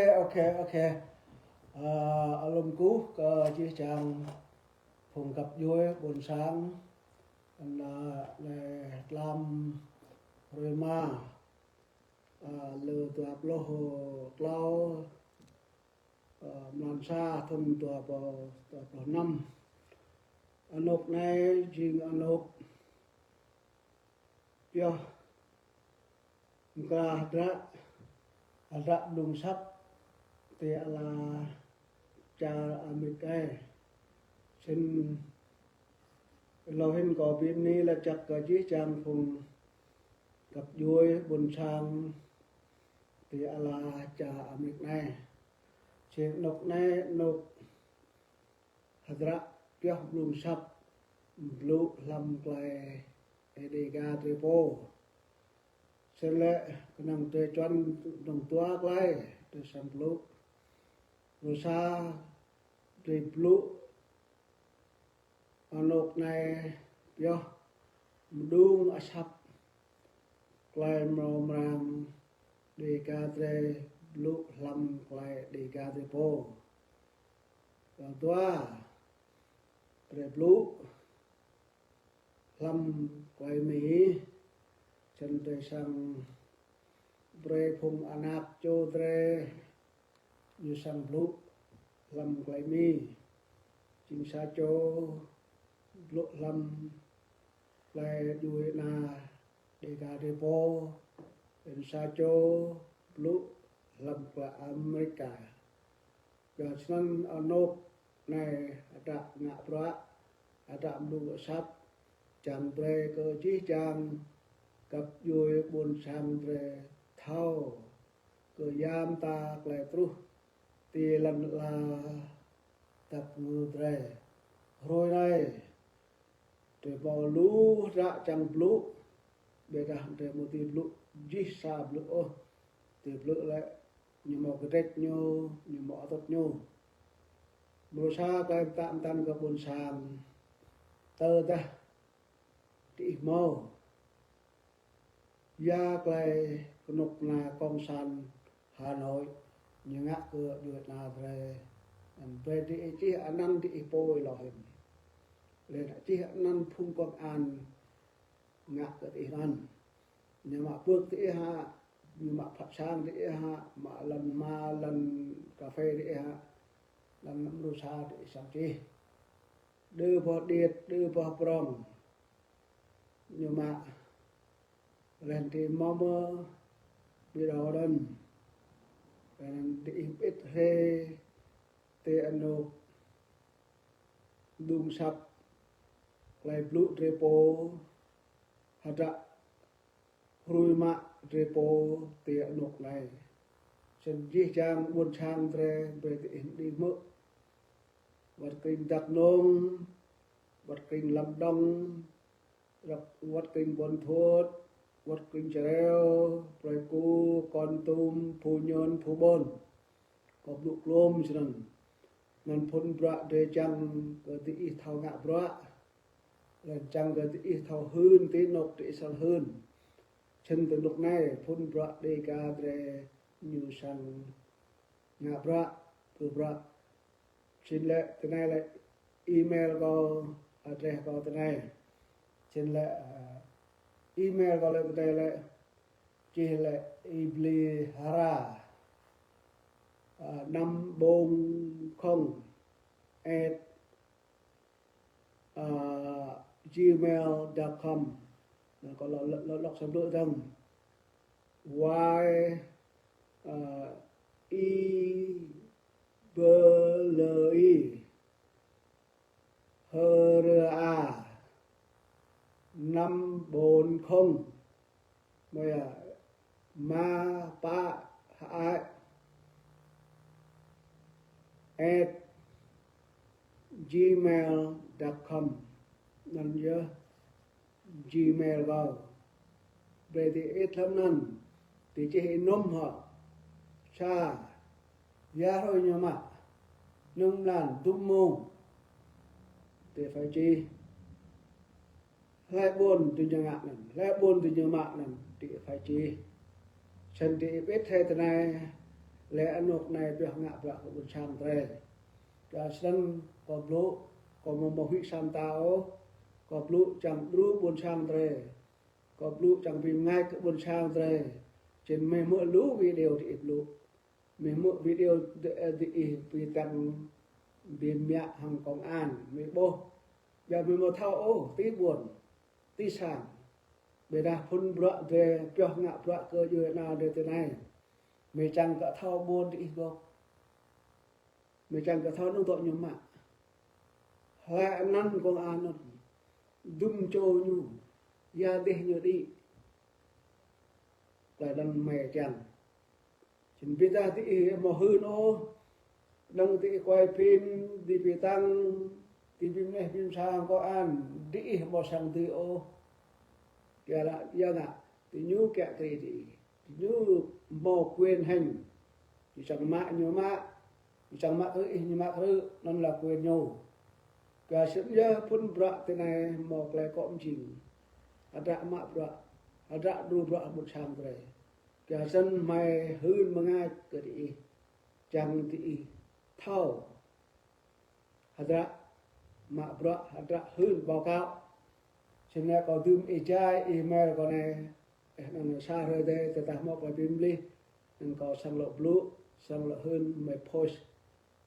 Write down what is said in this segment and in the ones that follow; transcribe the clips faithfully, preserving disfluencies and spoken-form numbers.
Ok, ok. Ơ, alum kơkuh kơ jih jang phung găp djuai ƀôn sang, anai lĕ tlam hrơi rơma, ơ, lơ dua pluh klâo, ơ, mlan sa thun dua rơbâo dua pluh năm. Anôk anai jing anôk pioh mơkra hơdră, hơdră mơdung asăp ti ala čar Amêrik anai. Snăn hlâo hĭn kâo bi mni lač jăk kơ jih jang phung găp djuai ƀôn sang ti ala čar Amêrik anai. Jing anôk anai anôk hơdră pioh mơdung asăp blŭ hlăm klei Dêga drei pô. Snăn lĕ kơnơ̆ng drei čuăn dơ̆ng dua klei drei srăng blŭ. Mrô sa, drei blŭ anôk anai pioh mơdung asăp klei mrâo mrang Dêga drei blŭ hlăm klei Dêga drei pô. Tal dua, drei blŭ hlăm klei Mi, snăn drei srăng brei phung anak čô drei ñu srăng blŭ hlăm klei Mi. Jing sa čô blŭ hlăm klei djuê ana Dêga drei pô, leh anăn sa čô blŭ hlăm klei Amêrik. Yua snăn anôk anai hơdră ngă bruă, hơdră mơdung asăp, čiăng brei kơ jih jang găp djuê ƀôn sang drei thâo kơ ya mta klei truh ti lăn ala dap kngư drei. Hrơi anai drei mâo lu hơdră čiăng blŭ, ƀiădah drei amâo dưi blŭ jih sa blư̆ ôh. Drei blŭ lĕ ñu mâo kdrêč ñu, ñu mâo atŭt ñu. Mrô sa, klei mtă mtăn kơ ƀôn sang. Tơdah diih hmâo ya klei knŭk kna Cộng sản Hà Nội ñu ngă kơ djuê ana drei, anăn brei diih čih anăn diih pô hlâo hĭn. Leh anăn čih anăn phung công an ngă kơ diih anăn. Ñu mă pơk diih hă, ñu mă phat sang diih hă, mă lăn hma, lăn cà phê diih hă, lăn mrô sa diih srăng čih. Đơ boh điêt, đơ boh prŏng ñu mă. Leh anăn diih mâo mơ̆ ƀiă đao anăn. Leh anăn diih mơĭt hriê ti anôk mơdung asăp klei blŭ drei pô, hơdră hrui mă drei pô ti anôk anai. Snăn jih jang ƀuôn sang drei brei diih mđing hmư̆. Wăt krĭng Dak Nông, wăt krĭng Lâm Đồng, wăt, wăt krĭng Buôn Thuột, wăt krĭng Čơreo, Pleiku, Kon Tum, Phú Nhuận, Phú Bôn. Kâo blŭ klŏm snăn. Anăn phŭn bruă drei čiăng kơ diih thâo ngă bruă. Leh anăn čiăng kơ diih thâo hưn ti anôk diih srăng hưn. Snăn ti anôk anai phŭn bruă Dêga drei ñu srăng ngă bruă, pơƀruă. Snăn lĕ ti anai lĕ email kâo, address kâo ti anai. Snăn lĕ, ơ, email kâo lĕ ti anai lĕ, čih lĕ Ibli Hara, ơ, năm bốn không at, ơ, gmail dot com. Anăn kâo lŏk, lŏk, lŏk, lŏk sa blư̆ dơ̆ng. Y, ơ, I, B, L, I, H, R, A, năm bốn không, mă ya, ma, pa, ha, a, at gmail dot com. Anăn yơh Gmail kâo. Brei diih ĭt hlăm anăn, diih čih ênŭm hŏ. Sa, ya hrơi ñu mă, mơnơ̆ng mlan, dŭm mông, diih phải čih. Hlei ƀuôn diih ñu ngă anăn, hlei ƀuôn diih ñu mă anăn, diih phải čih. Snăn diih ĭt hĕ ti anai, Lĕ anŭn anai pioh ngă bruă kơ ƀuôn sang drơi. Kơ snăn kâo blŭ, kâo mơ̆ mơ̆ huĭ sa mta ôh, kâo blŭ čang đru ƀuôn sang drơi. Kâo blŭ čang bi mngač kơ ƀuôn sang drơi. Čen mơ̆ mơ̆ lu video diih blŭ. Mơ̆ mơ̆ video di-, diih bi tăng bi mă hăng công an, mơ̆ ƀuh. Yua mơ̆ mơ̆ thâo ôh, ti ƀuôn, ti sang. Ƀiădah phŭn bruă drơi pioh ngă bruă kơ djuê ana drơi tơ anai. Mơ̆ čang kơ thâo ƀuôn diih gŏ. Mơ̆ čang kơ thâo anŭn dŏ ñu mă. Hlơi anăn công an anŭn. Dŭm čô ñu. Yua dih ñu đĭ. Klei anŭn mơ̆ čang. Čen ƀiădah diih mơ̆ hưn ôh. Năng diih quay phim, diih bi tăng, diih bi mneh bi msa công an, diih mơ̆ sang dưi ôh. Yua lă, yua ngă, ti ñu kiă kriê diih. Ñu mơ̆ quyền hành. Ñu čang mă ñu mă, ñu čang mă krư̆ ih ñu mă krư̆, anŭn là quyền ñu. Kơ snăn yơh phŭn bruă tơ anai mơ̆ klei kŏ mjing. Hơdră mă bruă, hơdră đru bruă ƀuôn sang drơi. Kơ snăn mơ̆ hưn mngač kơ diih, čang diih thâo. Hơdră mă bruă, hơdră hưn báo cáo. Snăn kâo dưm ih jai email kâo anai, ơ, anăn sa hrơi dih, tơdah mơ̆ klei bi mlih, anăn kâo sang lŏ blŭ, sang lŏ hưn, mơ̆ post.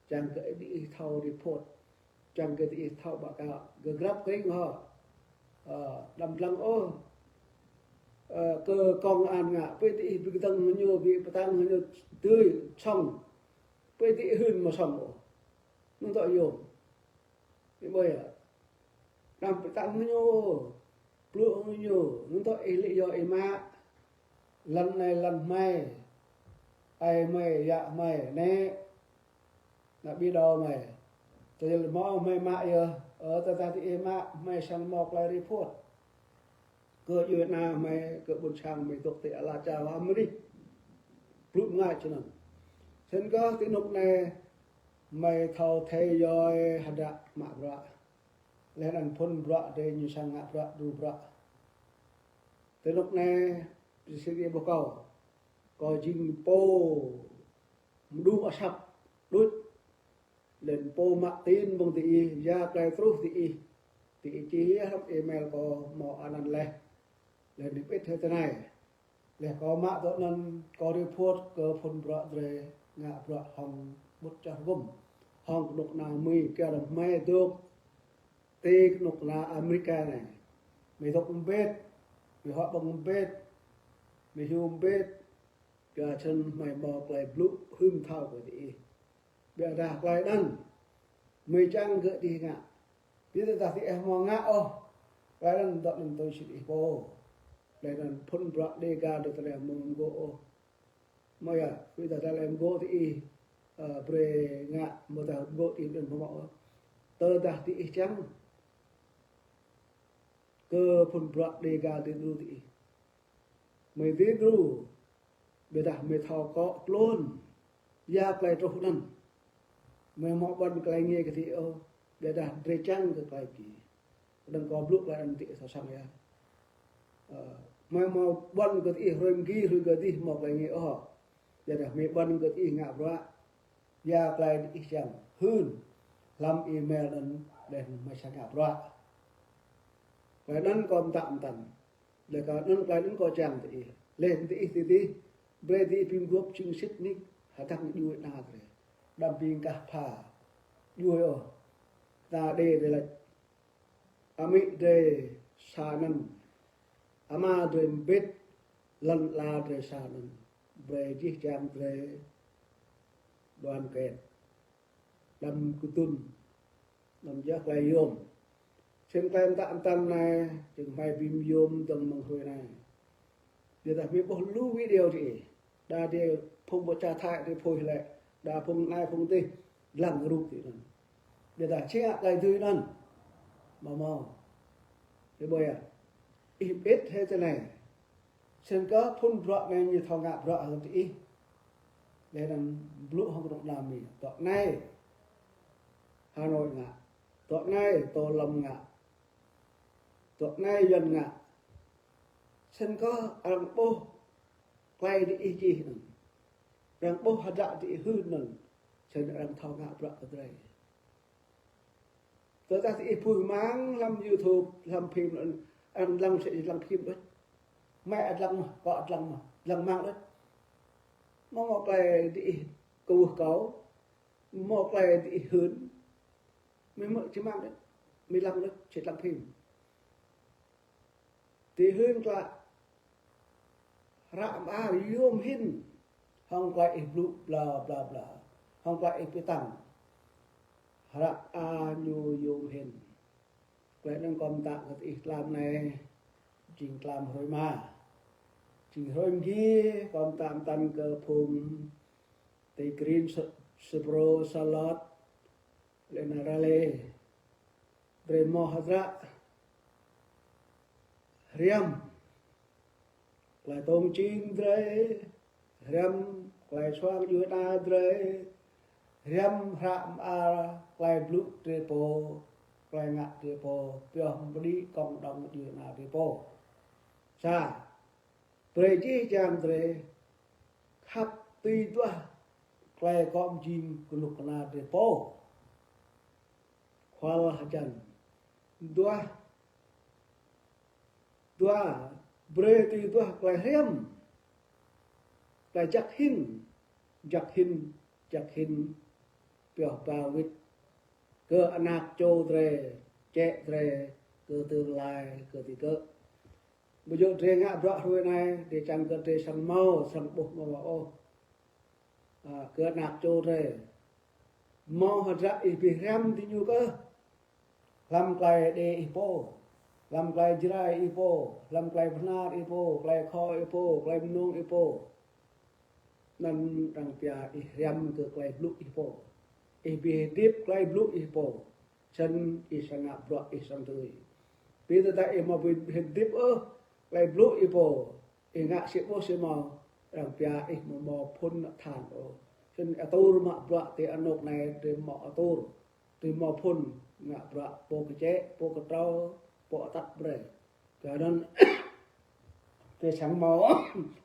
Čang kơ diih thâo report, čang kơ diih thâo báo cáo, gơ̆ grăp kơ ih hŏ. Ơ, đăm lăng ôh. Ơ, kơ công an ngă, pơ diih bi kơdơ̆ng ñu, bi pơtăng ñu dưi sŏng. Pơ diih hưn mơ̆ sŏng ôh. Anŭn dŏ yôm. Ih ƀuh yơh. Đăm pơtăng ñu, blŭ ñu, anŭn dŏ ih lĕ yua ih mă. Lăn anai lăn hmei, ai hmei, yă hmei, nĕ. Ană ƀing đaŏ hmei. Tơl mơ̆ hmei mă yơh, ơ, tơdah diih mă, hmei sang mơ̆ klei report. Kơ djuê ana hmei, kơ ƀuôn sang hmei dŏ ti ala čar Amêrik. Blŭ mngač čơnăn. Snăn kơ ti anŭn anai, hmei thâo thê yoi hơdră mă bruă. Leh anăn phŭn bruă drơi ñu sang ngă bruă, đru bruă. Ti anŭn anai, bi sĭt ih ƀuh kâo. Kâo jing pô mđung asăp, đuč. Leh anăn pô mă tin mơ̆ng diih, yua klei truh diih. Diih čih hlăm email kâo mơ̆ anăn leh. Leh anăn pĭt hĕ tơ anai. Leh kâo mă dŏ anăn kâo report kơ phŭn bruă drơi ngă bruă hŏng ƀŭt čar gŭm. Hŏng kơnuk kơna Mi kiăng hmei dŏ ti kơnuk kơna Amêrik anai. Hmei dŏ mbĭt, hmei huă ƀơ̆ng mbĭt, hmei hyu mbĭt, kơ čăn hmei mơ̆ klei blŭ hưn thâo kơ diih. Ƀiădah klei anăn, mơ̆ čang kơ diih ngă. Ƀiădah diih mơ̆ ngă ôh. Klei anăn dŏ anăn tui sĭt ih pô. Klei anăn phŭn bruă Dega dŏ tơlơi mơ̆ mgô̆ ôh. Mơ̆ yơh, ƀiădah tơlơi mgô̆ diih, ơ, brơi ngă, mơ̆ tơdah mgô̆ diih anăn mơ̆ mă ôh. Tơdah diih čang kơ phŭn bruă Dega dưi đru diih. Mơ̆ dưi đru, ƀiădah mơ̆ thâo kŏ tlôn, yua klei truh anăn. Mơ̆ mơ̆ ƀuăn klei nge kơ diih ôh, ƀiădah drơi čang kơ klei ki. Kơdơ̆ng kâo blŭ klei anăn diih thâo săng yơh. Ơ, mơ̆ mơ̆ ƀuăn kơ diih hrơi mgi, hrơi kơ diih mơ̆ klei nge ôh. Ƀiădah mơ̆ ƀuăn kơ diih ngă bruă, yua klei diih čang hưn hlăm email anăn leh mơ̆ sang ngă bruă. Klei anăn kâo mtă mtăn. Leh kơ anăn klei anăn kâo čang diih. Leh diih ti dih, brơi diih bi mguôp jing sĭt nik, hơdăng djuê ana drơi. Đăm bi kah pha djuê ôh. Kơna Đê drơi lač, amĭ drơi sa anăn, ama drơi mbĭt, lăn ala drơi sa anăn. Brơi jih jang drơi đoàn kết. Đăm kơdŭn, đăm jăk klei yôm. Snăn klei mtă mtăn anai, jing hmei bi mơyôm dơ̆ng mơ̆ng hrơi anai. Ƀiădah hmei ƀuh lu video diih. Đa diih phung ƀuôn čar Thái diih phuih lĕ. Đa phung anai phung dih, lăng rup diih anăn. Ƀiădah či ngă klei dưi anăn. Mơ̆ mơ̆. Ih ƀuh yơh. Ih pĭt hĕ tơ anai. Snăn kơ phŭn bruă anai ñu thâo ngă bruă hăng diih. Leh anăn blŭ hŏng kơnuk kơna Mi. Dŏ anai Hà Nội ngă. Dŏ anai Tô Lâm ngă. Dŏ anai Yuăn ngă. Snăn kơ arăng ƀuh klei diih čih anăn. Arăng ƀuh hơdră diih hưn anŭn, sĭt arăng thâo ngă bruă kơ drơi. Tơdah diih ƀuh mang hlăm YouTube, hlăm phim anŭn, arăng lăng sĭt lăng phim đôč. Mă lăng mơ̆, kâo lăng mơ̆, lăng mang đôč. Mơ̆ mơ̆ tơlơi diih kơkuh kâo, mơ̆ tơlơi diih hưn, mơ̆ mơ̆ či mang đôč, mơ̆ lăng đôč, sĭt lăng phim. Diih hưn klă hră mơar yôm hĭn, hăng tơlơi ih blŭ bla bla bla, hăng tơlơi ih pơtăng. Hră mơar ñu yôm hĭn. Tơlơi anŭn kâo pơtă kơ diih tlam anai, jing tlam hrơi rơma. Jing hrơi mơgi kâo pơtă mơtăn kơ phung ti Green Sơ-, Sơprô Salot, lĕ ană Raleigh. Drơi hmâo hơdră hriăm tơlơi tông čin drơi, hriăm tơlơi suang djuai ana drơi, hriăm hră mơar tơlơi blŭ drơi pô, tơlơi ngă drơi pô, pioh pơđĭ cộng đồng djuai ana drơi pô. Sa, brơi jih jang drơi khăp tui duah tơlơi kŏ mơjing kơnuk kơna drơi pô. Kual hơjăn. Dua, dua, brơi tui duah tơlơi hriăm, tơlơi jăk hĭn, jăk hĭn, jăk hĭn, pioh ba wĭt kơ anak čô drơi, čĕ drơi, kơ tương lai, kơ digơ̆. Ƀu djơ̆ drơi ngă bruă hrơi anai, drơi čang kơ drơi srăng hmâo, srăng ƀuh hmâo ôh. A, kơ anak čô drơi. Hmâo hơdră ih ƀu hriăm diñu kơh. Hlăm tơlơi đe ih pô, hlăm tơlơi Jrai ih pô, hlăm tơlơi Bahnar ih pô, tơlơi Kho ih pô, tơlơi Mnông ih pô. Anŭn arăng pia ih hriăm kơ tơlơi blŭ ih pô. Ih ƀu hơdip tơlơi blŭ ih pô. Sĭt ih srăng ngă bruă ih srăng tui. Ƀu tơdah ih hmâo ƀu hơdip ôh tơlơi blŭ ih pô, ih ngă sĭ ƀuh sĭ hmâo, arăng pia ih hmâo hmâo phŭn nă than ôh. Sĭt atur mă bruă ti anôk anai drơi hmâo atur, drơi hmâo phŭn ngă bruă pô kơčĕ, pô kơtrâo, pô atăt brơi. Kơ anŭn drơi srăng hmâo,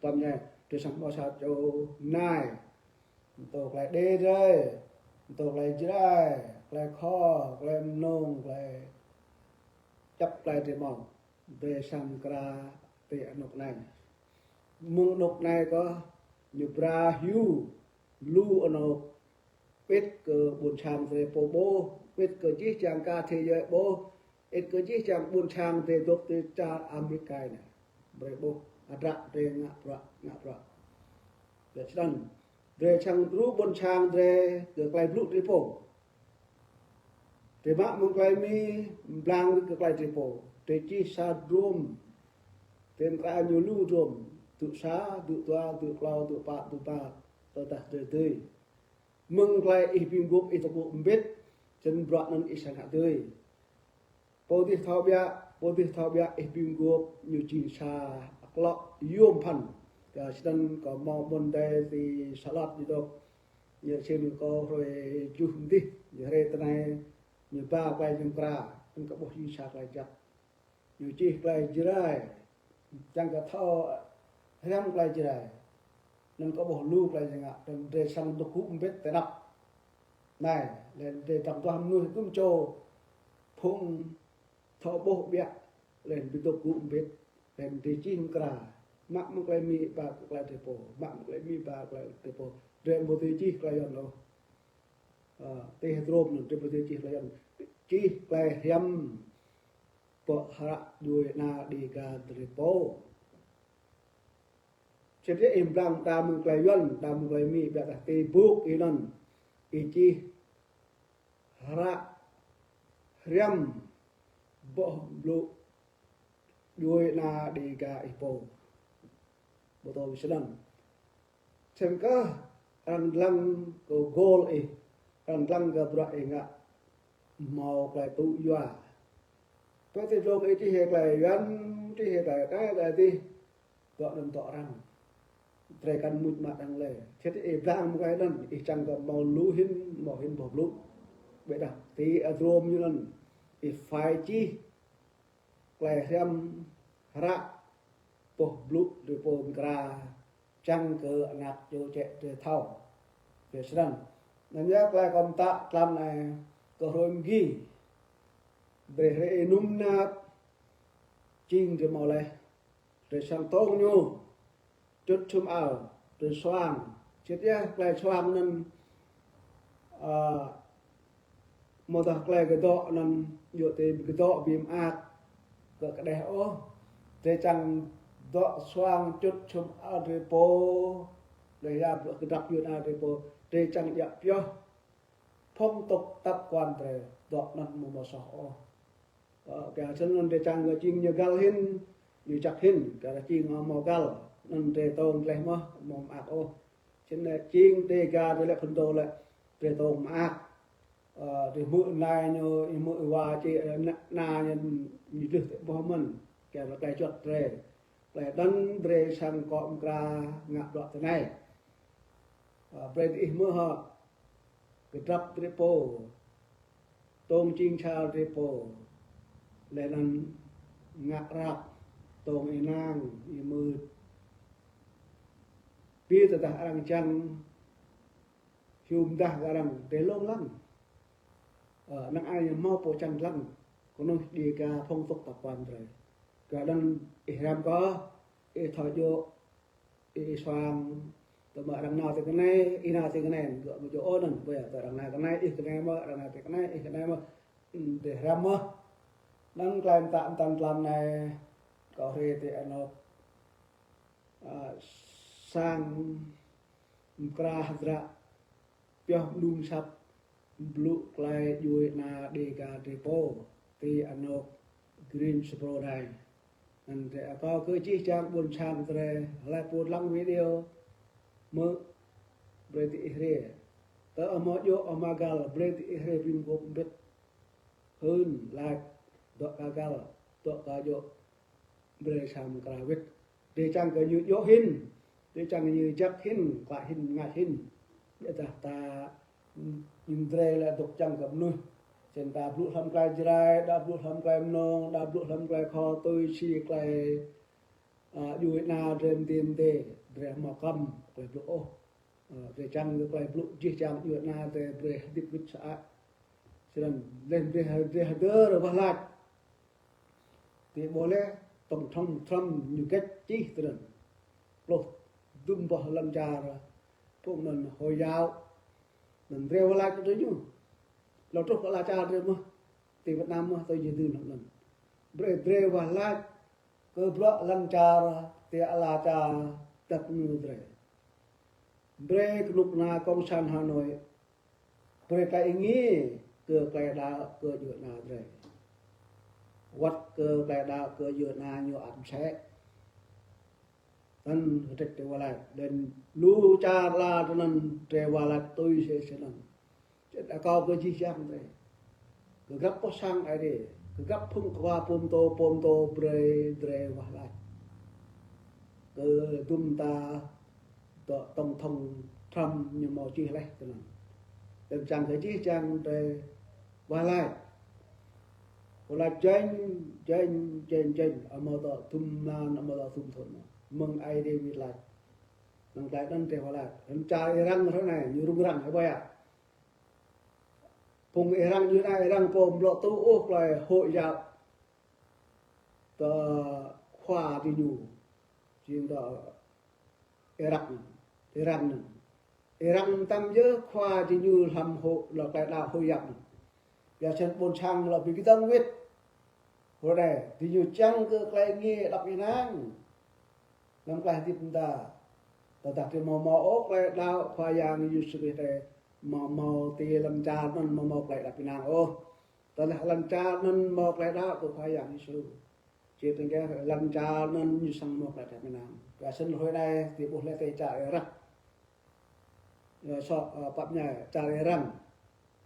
tơm ñe, drơi srăng hmâo sa čô nai. Tơ tơlơi đe drơi, tơ tơlơi Jrai, tơlơi Kho, tơlơi Mnông, tơlơi čăp tơlơi drơi hmâo. Drơi srăng kra ti anôk anai. Mơ̆ng anôk anai kơ ñu bra hyu lu anôk, wĭt kơ ƀôn sang drơi pô ƀuh, wĭt kơ jih jang ka thế giới ƀuh, wĭt kơ jih jang ƀôn sang drơi dŏ ti čar Amêrik anai. Brơi ƀuh hơdră drơi ngă bruă, ngă bruă. Lĕ sĭt anŭn. Drơi srăng djru ƀôn sang drơi kơ tơlơi blŭ drơi pô. Drơi mă mơ̆ng tơlơi Mi, blang kơ tơlơi drơi pô. Drơi čih sa drôm. Drơi mơkra ñu lu drôm. Dŭ sa, dŭ dua, dŭ klâo, dŭ pă, dŭ pă. Tơdah drơi dưi. Mơ̆ng tơlơi ih bi mguôp ih tơgŭ mbĭt, sĭt bruă anŭn ih srăng ngă dưi. Pô dih thâo biă, pô dih thâo biă ih bi mguôp ñu jing sa klŏ yôm phăn. Kơ sĭt anŭn kâo hmâo mơ̆n đơi ti Salot ñu dŏ. Ñu rơsĭn kơ hrơi juh mơdih, ñu hrơi tơnai, ñu ba tơlơi ñu mơkra, anŭn kâo ƀuh jing sa tơlơi jăk. Ñu čih tơlơi Jrai, čang kơ thâo hriăm tơlơi Jrai. Anŭn kâo ƀuh lu tơlơi ñu ngă, anŭn drơi srăng tơgŭ mbĭt tơ anăp. Anai, lĕ drơi tơm tuah mơnuih tŭm čô phung thâo ƀuh biă, lĕ ƀu tơgŭ mbĭt, lĕ drơi čih mơkra. Mă mơ̆ng tơlơi Mi ba kơ tơlơi drơi pô, mă mơ̆ng tơlơi Mi ba kơ tơlơi drơi pô. Drơi ƀu dưi čih tơlơi Yuăn ôh. Ơ, ti hơdrôm anŭn drơi ƀu dưi čih tơlơi Yuăn. Čih tơlơi hriăm pơ hră djuai ana Đêga drơi pô. Sĭt yơh ih blang đa mơ̆ng tơlơi Yuăn, đa mơ̆ng tơlơi Mi, biă dah ti buk ih anŭn. Ih čih hră hriăm boh blŭ djuai ana Đêga ih pô. Ƀu tơl sĭt anŭn. Sĭt kơ arăng lăng kơ gol ih, arăng lăng kơ bruă ih ngă hmâo tơlơi tŭ yua. Pơ ti dlông ih čih hĭ tơlơi Yuăn, čih hĭ tơlơi anai tơlơi adih, dŏ anŭn dŏ arăng. Drơi kăn mŭt mă arăng lĕ. Sĭt ih blang mơ̆ng tơlơi anŭn, ih čang kơ hmâo lu hĭn, hmâo hĭn boh blŭ. Ƀiă dah ti hơdrôm ñu anŭn, ih phải čih tơlơi hriăm hră boh blŭ drơi pô mơkra, čang kơ anak čô čĕ drơi thâo. Drơi srăng. Anŭn yơh tơlơi kâo pơtă tlam anai kơ hrơi mơgi. Brơi hrơi ih num nap čing drơi mơ̆ leh. Drơi srăng tông ñu. Čŭt čum ao, drơi suang. Sĭt yơh tơlơi suang anŭn, ơ, mơ̆ tơlơi kơdŏ anŭn yua tơ kơdŏ ƀu mơak kơ kơđeh ôh. Drơi čang dŏ suang čŭt čum ao drơi pô. Leh yap kơdrăp yua anai drơi pô. Drơi čang djă pioh phong tục tập quán drơi dŏ anŭn mơ̆ mơ̆ soh ôh. Ơ, kơ anŭn drơi čang kơ čing ñu găl hĭn, ñu čăk hĭn, kơ čing mơ̆ găl, anŭn drơi tông gleh mơ̆, mơ̆ mơak ôh. Sĭt anŭn čing drơi ga drơi lĕ phŭn dô lĕ, drơi tông mơak. Ơ, drơi hmư̆ anai ñu, hmư̆ wa čê, ơ, na, na ñu, ñu dlưh tơ boh mơ̆n, kơ tơlơi čuăt drơi. Tơlơi anŭn drơi srăng kơ mơkra ngă bruă tơ anai. Ơ, brơi tơ ih mơ̆ hŏ, kơdrăp drơi pô, tông čing čar drơi pô, leh anŭn ngă răp, tông ih nang, ih mưt. Bi tơdah arăng čang, hiư̆m dah kơ arăng drơi lông lăng. Ơ, năng ai mơ̆ pô čang lăng, kơnuih djai kơ phong tục tập quán drơi. Kơ anŭn ih răm kơ, ih thâo djơ̆, ih suang, tơma arăng nao tơ kơnai, ih nao tơ kơnai, gơ̆ mơ̆ djơ̆ ôh anŭn, ƀơi tơ arăng nao kơnai, ih kơnai mơ̆, arăng nao tơ kơnai, ih kơnai mơ̆, ưm, drơi răm mơ̆. Anŭn tơlơi pơtă tlam anai, kâo hrơi tơ anŏ, ơ, sang mơkra hơdră, pioh mơnum sat, blŭ tơlơi djuai ana djai ga drơi pô, tơ anŏ Greensboro anai. Anŭn drơi akâo kơ jih jang ƀôn sang drơi, hlơi pô lăng video, mơ̆ brơi tơ ih hrơi. Tơ hmâo djơ̆ hmâo găl, brơi tơ ih hrơi ƀing gơ̆ mbĭt. Hưn, lač, dŏ kơ găl, dŏ kơ djơ̆, brơi srăng mơkra wĭt. Drơi čang kơ ñu djơ̆ hĭn, drơi čang kơ ñu jăk hĭn, klă hĭn, ngă hĭn. Biă dah ta, ñu drơi lĕ dŏ čang kơ mơnuih. Sĭt ta blŭ hlăm tơlơi Jrai, đa blŭ hlăm tơlơi mơnong, đa blŭ hlăm tơlơi kho tui si tơlơi, ơ, djuai ana drơi mơdê mơdê, drơi hmâo kăm, tơlơi blŭ ôh. Ơ, drơi čang kơ tơlơi blŭ jih jang djuai ana drơi brơi hơdip wĭt sơăi. Sĭt anŭn, leh drơi, drơi hơdơr wah lač. Tơ ƀôh leh, tổng thống Trump ñu gĕt čih tơ anŭn. Pluh dŭm boh lŏn čar, phung anŭn Hồi giáo. Anŭn drơi wah lač kơ ñu. Lŏ truh kơ ala čar drơi mơ̆, tơ Việt Nam mơ̆, tơ jih dŭm anŭn. Brơi drơi wah lač, kơ bruă lŏn čar, tơ ala čar, dăp ñu drơi. Brơi kơnuk kơna Cộng sản Hà Nội, brơi tơlơi êngiê kơ tơlơi đaŏ kơ djuai ana drơi. Wăt kơ tơlơi đaŏ kơ djuai ana ñu ăt mơsĕ. Anŭn hơdrĕč drơi wah lač, dan lu čar la tơ anŭn drơi wah lač tui sĕ sĕ anŭn. Sĭt akâo kơ jih jang drơi. Kơ găp pô sang Ơi Adai. Kơ găp phung khua pôm tô, pôm tô brơi drơi wah lač. Kơ dŭm ta dŏ tổng thống Trump ñu hmâo čih leh tơ anŭn. Tơm čang kơ jih jang drơi wah lač. Wah lač jĕng, jĕng, jĕng, jĕng. Hmâo dŏ dŭm mlan, hmâo dŏ dŭm thŭn. Mơ̆ng Ơi Adai wĭt lač. Năng tơlơi anŭn drơi wah lač. Lŏn čar Iran hrơi anai, ñu rŭng răng, hơbơi yơh. Phung Iran ñu anai, Iran pô mlŏ tŭ ôh tơlơi Hồi giáo. Tơ khua diñu. Jing tơ Irak anŭn. Iran anŭn. Iran tam yơh khua diñu hlăm hŏ, lŏ tơlơi đaŏ Hồi giáo anŭn. Yua sĭt ƀôn sang lŏ ƀu kơdơ̆ng wĭt. Hrơi anai, diñu čang kơ tơlơi êngiê đăp ih nang. Lăm tơlơi hơdip ta. Tơdah drơi hmâo hmâo ôh tơlơi đaŏ Khua Yang Yêsu Krist drơi, hmâo hmâo tơ lŏn čar anŭn hmâo hmâo tơlơi đăp ih nang ôh. Tơdah lŏn čar anŭn hmâo tơlơi đaŏ kơ Khua Yang Yêsu. Či tơngkeh lŏn čar anŭn ñu srăng hmâo tơlơi đăp ih nang. Kơ sĭt hrơi anai, tơ ƀôh leh tơ čar Irak. Yua sŏ, ơ, pap ñai čar Iran.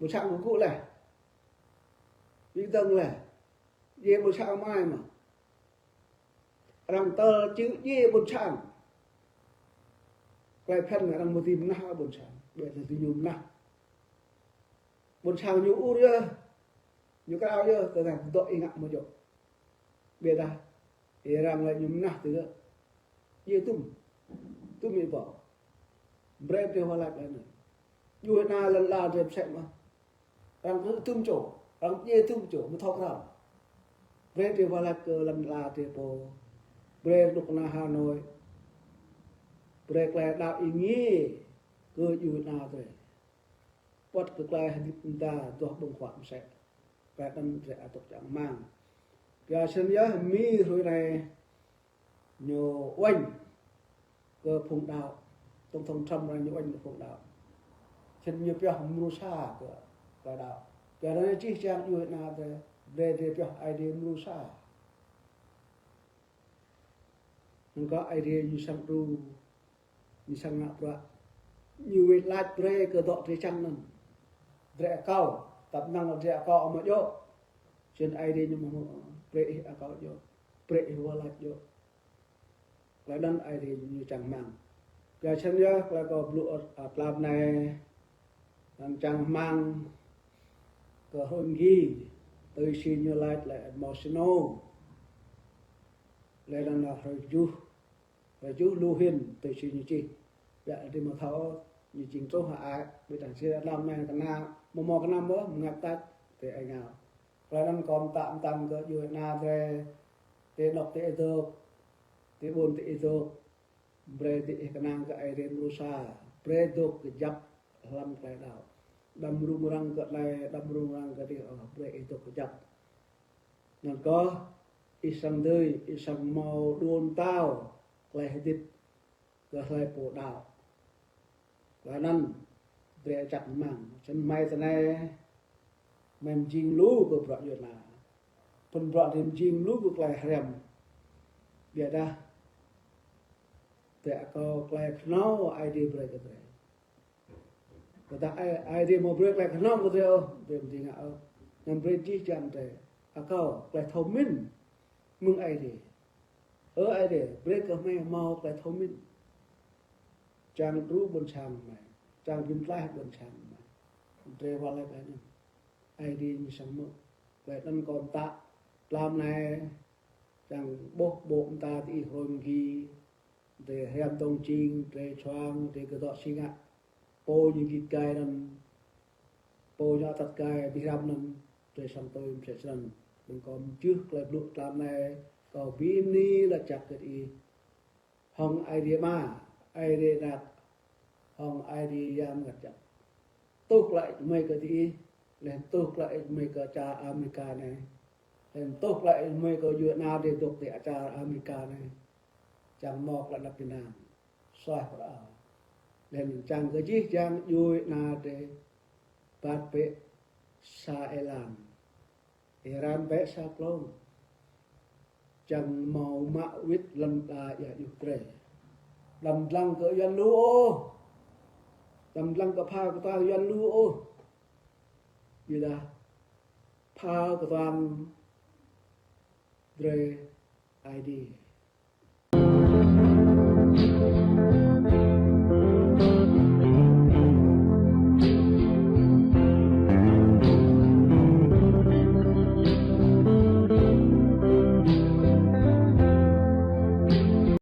Ƀu čang kơ gŭ leh. Ƀu dơ̆ng leh. Djai ƀôn sang amai mơ̆. Arăng tơl čư̆ djai ƀôn sang. Tơlơi phiăn arăng mơ̆ dưi mơnah ƀôn sang. Ƀiă tơ diñu mơnah. Ƀôn sang ñu ur yơh. Ñu krao yơh, tơdah dŏ ih ngă mơ̆ djơ̆. Ƀiă dah, ih arăng lĕ ñu mơnah tơ gơ̆. Djai tŭm. Tŭ mĭ pô. Brơi drơi wah lač laih anŭn. Djuai ana lŏn ala drơi pơsĕ mơ̆n. Arăng kơ tŭm čô, arăng pơdjai tŭm čô, mơ̆ thâo krăn. Brơi drơi wah lač kơ lŏn ala drơi pô. Brơi rơnŭk kơna Hà Nội. Brơi tơlơi đaŏ êngiê kơ djuai ana drơi. Wơ̆t kơ tơlơi hơdip mơda, duah ƀơ̆ng huă mơsĕ. Tơlơi anŭn drơi ăt dŏ čang rơmang. Kơ snăn yơh Mi hrơi anai ñu uêñ kơ phung đaŏ. Tổng thống Trump anai ñu uêñ kơ phung đaŏ. Snăn ñu pioh mrô sa kơ tơlơi đaŏ. Kơ anai jih jang djuai ana drơi, drơi, drơi pioh Aê Diê mrô sa. Anŭn kơ Aê Diê ñu srăng đru, ñu srăng ngă bruă. Ñu wơ̆t lač brơi kơ dŏ drơi čang anŭn. Drơi akâo, tăp năng drơi akâo amâo djŏ. Snăn Aê Diê ñu mơ̆ brơi ih akâo djŏ, brơi ih wah lač djŏ. Tơlơi anŭn Aê Diê ñu čang rơmang. Kơ snăn yơh, tơlơi kâo blŭ, a, tlam anai, anŭn čang rơmang kơ Hruê Mơgi, tui si ñu lač lĕ emotional. Lĕ anŭn hrơi juh, hrơi juh lu hĭn tui si ñu čih. Biă drơi mơ̆ thâo, ñu jing truh hă ai, ƀiădah si tlam anai kơnă, mơ̆ mơ̆ kơnă mơ̆, mơngăt tač, tơ ai ngao. Tơlơi anŭn kâo mtă mtăn kơ djuai ana drơi, ti anŏ ti adôk, ti ƀôn ti adôk, brơi diih kơnang kơ Aê Diê mrô sa, brơi dôk kơjăp hlăm tơlơi đaŏ. Đăm rŭng răng kơ anai, đăm rŭng răng kơ adih ôh, brơi ih dôk kơjăp. Anŭn kơh, ih srăng dưi, ih srăng hmâo đuôn tao, tơlơi hơdip kơ hlơi pô đaŏ. Tơlơi anŭn drơi čang rơmang. Snăn hmei tơ anai, hmei mjing lu kơ bruă djuai ana. Pơ̆n bruă drơi mjing lu kơ tơlơi hriăm. Biă dah drơi akâo tơlơi kơhnâo Aê Diê brơi kơ drơi. Tơdah Aê, Aê Diê mơ̆ brơi tơlơi kơhnâo kơ drơi ôh, drơi mjing ngă ôh. Anŭn brơi jih jang drơi akâo tơlơi thâo mĭn mơ̆ng Aê Diê. Ơ Aê Diê, brơi kơ hmei hmâo tơlơi thâo mĭn. Čang đru ƀuôn sang hmei, čang bi mtlaih ƀuôn sang hmei. Drơi wah lač laih anŭn. Aê Diê ñu srăng hmư̆. Laih anŭn kâo mtă tlam anai, čang ƀuh ƀô̆ mơta diih Hruê Mơgi, drơi hriăm tông čing, drơi čuang, drơi kơdŏ si ngă. Pô ñu git gai anŭn, pô ñu atăt gai abih hrăm anŭn, drơi srăng tui mơsĕ snăn. Anŭn kâo mjưh tơlơi blŭ tlam anai, kâo bơni lač jăk kơ diih. Hŏng Aê Diê Ama, Aê Diê Anak, hŏng Aê Diê Yang Mngăt Jăk. Tuh klă mơi kơ diih, laih tuh klă mơi kơ čar Amêrika anai. Laih tuh klă mơi kơ djuai ana drơi dôk ti čar Amêrika anai. Čang hmâo klă anăp ƀing anăn. Suaih phrâo. Laih čang kơ jih jang djuai ana drơi. Bat bĕ sa êlan. Êran bĕ sa klông. Čang hmâo mă wĭt lŏn ala ia juh drơi. Đăm dlăng kơ Yuăn lu ôh. Đăm dlăng kơ phao kơtuang Yuăn lu ôh. Ƀiădah phao kơtuang drơi Aê Diê.